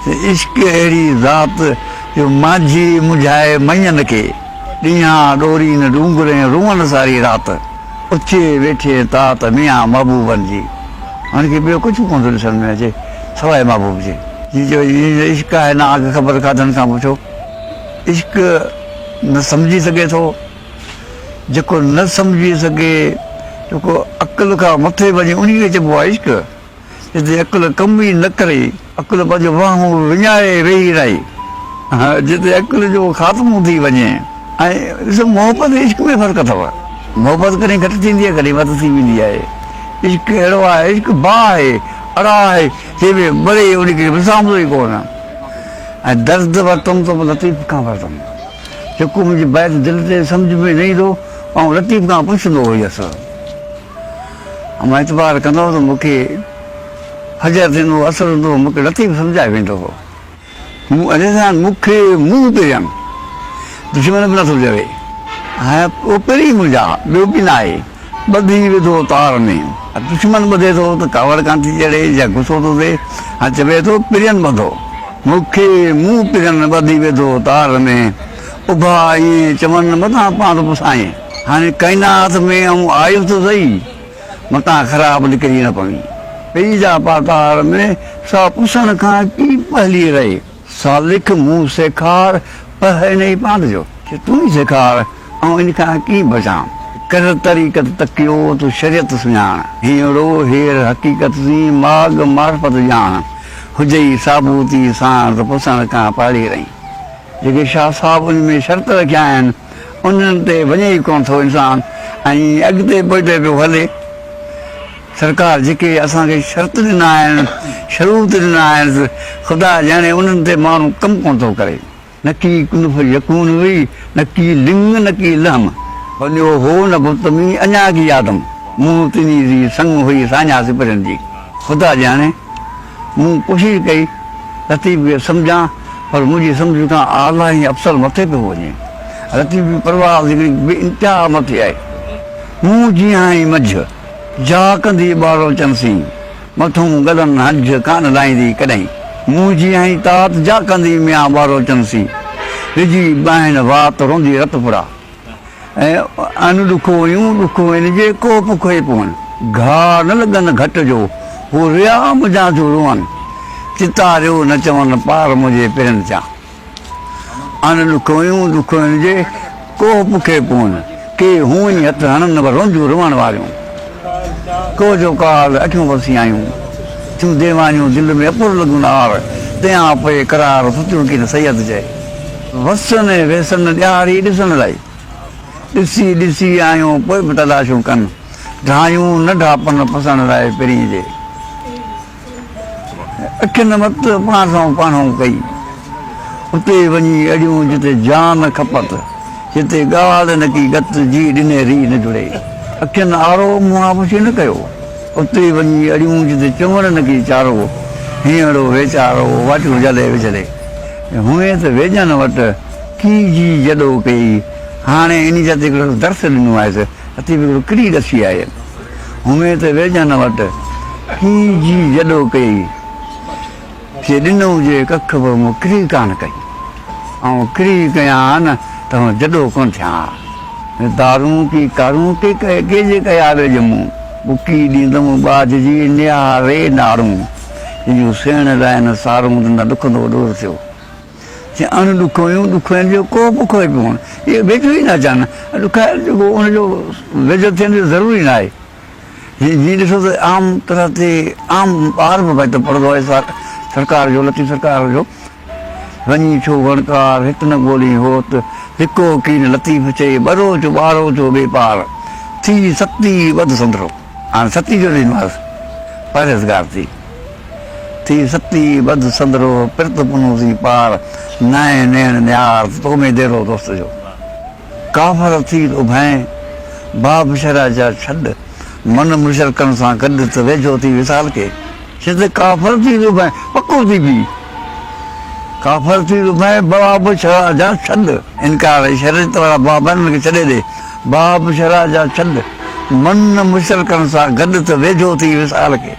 ته عشق اهڙي ذات جو مانجهي منجهائي مڃن کي، ڏينهان ڏورين ڏونگرين روئن ساري رات، اٿي ويٺي تات ميان محبوبن جي. هن کي ٻيو ڪجهه به ڪونه ٿو ڏسڻ ۾ اچي سواء محبوب جي. جي چوي جنهن جو عشق آهي نه آگ خبر کاڌن کان پڇو. عشق نه سمجهي سگهي ٿو. جيڪو نه سمجهي سگهي، جيڪو عقل کان مٿي وڃي انهي کي چئبو آهي عشق. جتي عقل ڪم ئي نه ڪري، عقل پنهنجو وهم وڃائي ويهي رهي، جتي عقل جو خاتمو ٿي وڃي ۽ ڏسو محبت ۽ عشق ۾ فرق اٿو. محبت ڪڏهن گهٽ ٿيندي آهي ڪڏهن وڌ ٿي ويندي آهي. عشق اهڙو آهي، عشق باهه آهي، اڙاهه آهي، جنهن ۾ ٻري ان کي وسامندو ئي ڪونه. ۽ درد ورتم ته به لطيف کان ورتم. جيڪو منهنجي بيت دل تي سمجهه ۾ نه ايندو، آئون لطيف کان پڇندو هيس. مان اعتبار ڪندو هوس ته مون کي فجر ٿيندو هو، عصر ٿيندو هو، مون کي لطيف سمجهائي ويندو هو. مون علي سان مون کي منهن پرين دشمن به نٿو چوي. هاڻي اهو پرين منهنجا، ٻيو به ناهي. ٻڌي وڌو تار ۾. دشمن ٻڌي ٿو ته ڪاوڙ ڪانه ٿي چڙهي يا غصو ٿو ٿئي. هاڻي چوي ٿو پرين ٻڌو. مون کي منهن پرين ٻڌي وڌو تار ۾. اڀا ائين چون متان پاند پسائين. هاڻي ڪائنات ۾ آئون آيس ته سهي، متان خراب نڪري نه پوين. پئي جا پاتار ۾، سا پسڻ کان ڪي پهلي رهي. سالڪ مون سيکار، پهه انهي پاند جو. چي تون ئي سيکار، آئون ان کان ڪيئن بچان. ڪر طريقت تڪيو، تون شريعت سڃاڻ. هينئڙو هير حقيقت سين، ماڳ معرفت ڄاڻ. هجئي ثابوتي ساڻ، ته پسڻ کان پهلي رهين. جيڪي شاهه صاحب ان ۾ شرط رکيا آهن، انهن تي وڃي ئي ڪونه ٿو انسان ۽ اڳتي پوئتي پيو هلي. سرڪار جيڪي اسان کي شرط ڏنا آهن، شروط ڏنا آهن، خدا ڄاڻي انهن تي ماڻهو ڪم ڪونه ٿو ڪري. نڪي ڪنف يڪون هئي، نڪي لڱ نڪي لحم. بنيو هو نه بت ۾ اڃا ڪي آدم. مون تنهي جي سڱ هئي ساڃاهه سپرين جي. خدا ڄاڻي مون ڪوشش ڪئي لطيف کي سمجهان پر منهنجي سمجهه کان اعليٰ ۽ افضل مٿي پيو وڃي. لطيف جي پرواز هڪڙي بي انتها مٿي آهي. مون جيئان منجهه، جا ڪندي ٻاروچن سين، مٿئون ڳلن هنجهه ڪانه لائيندي ڪڏهين. مون جيئان تات، جا ڪندي ميان ٻاروچن سين، وجهي ٻانهن وات روندي رت ڦڙا. ۽ ان ڏکويون ڏکوين جي ڪو پکي پون. گهاء نه لڳن گهٽ جو، هو ريا منجهان ٿيون روئن. چتاريو نه چون پار منهنجي پرين چان. ان ڏکويون ڏکوين جي ڪو پکي پون. ڪي هونئن ئي هٿ هڻن پر رونديون روئڻ واريون. ڪو جو ڪال اکيون وسي آيون. ٿيون ديوانيون دل ۾ اپر لڳون آر. تيان پئي قرار ستيون ڪين سيد چئي. وسن ۽ ويسن ڏياري ڏسڻ لاء. ڏسي ڏسي آيون پوء به تلاشون ڪن. ڍايون نه ڍاپن پسڻ لاء پرينء جي. اکين مت پاڻ سان پاڻهون ڪئي. اتي وڃي اڙيون جتي جان کپت. جتي ڳالهه نه ڪي ڳت جي ڏني ري نه جڙي. اکين آرو منهن پڇي نه ڪيو. اتي وڃي اڙيون جتي چوڻ نه ڪي چارو. هينئڙو ويچارو واٽيون جهلي وجهلي. هونئن ته ويڄن وٽ ڪي جي جڏو ڪيئي. هاڻي انهي جا تي هڪڙو درس ڏنو آهيس. لطيف هڪڙو ڪڙي ڏسي آهي. هونئن ته ويڄن وٽ ڪي جي جڏو ڪيئي. چي ڏنو جي ڪک به مون ڪري ڪانه ڪئي. آئون ڪري ڪيان ها نه ته هون جڏو ڪونه ٿيان ها. دارون ڪي ڪارون ڪي ڪي جي ڪيا ويڄ مون. ٻڪي ڏيندم ٻاجهه جي نهاري نارون. جن جون سيڻ لائن سارون ته نه ڏکندو ڏور ٿيو. چي اڻ ڏکويون ڏکوين جو ڪو پکوئي پوڻ. اهي ويجهو ئي نه اچن. ڏکايل جيڪو ان جو ويجهو ٿيڻ جو ضروري نه آهي. جيئن ڏسو ته عام طرح تي عام ٻار به بيت پڙهندو آهي سرڪار جو لطيف سرڪار جو وڃي ڇو وڻڪار هت نه ڳولين هوت هڪو ڪين لطيف چئي ٻرو چو ٻارو چو ٻي پار ٿي ستي ٻڌ سندرو هاڻي ستي جو ڏنومانس پرهيزگار ٿي ٿي ستي ٻڌ سندرو پرت پنهون سين پار نائين نيڻ نهار تو ۾ ديرو دوست جو. ڪافر ٿي ٿو ڀانئين، باب شرع جا ڇڏ، من مشرڪن سان گڏ ته ويجهو ٿي وصال کي. چي ته ڪافر ٿي ٿو ڀانئين، پڪو ٿي بيهه. ڪافر ٿي ٿو ڀانئين، باب شرع جا ڇڏ. انڪار ۽ شريعت وارا باب آهن، انهن کي ڇڏي ڏي. باب شرع جا ڇڏ، من مشرڪن سان گڏ ته ويجهو ٿي وصال کي.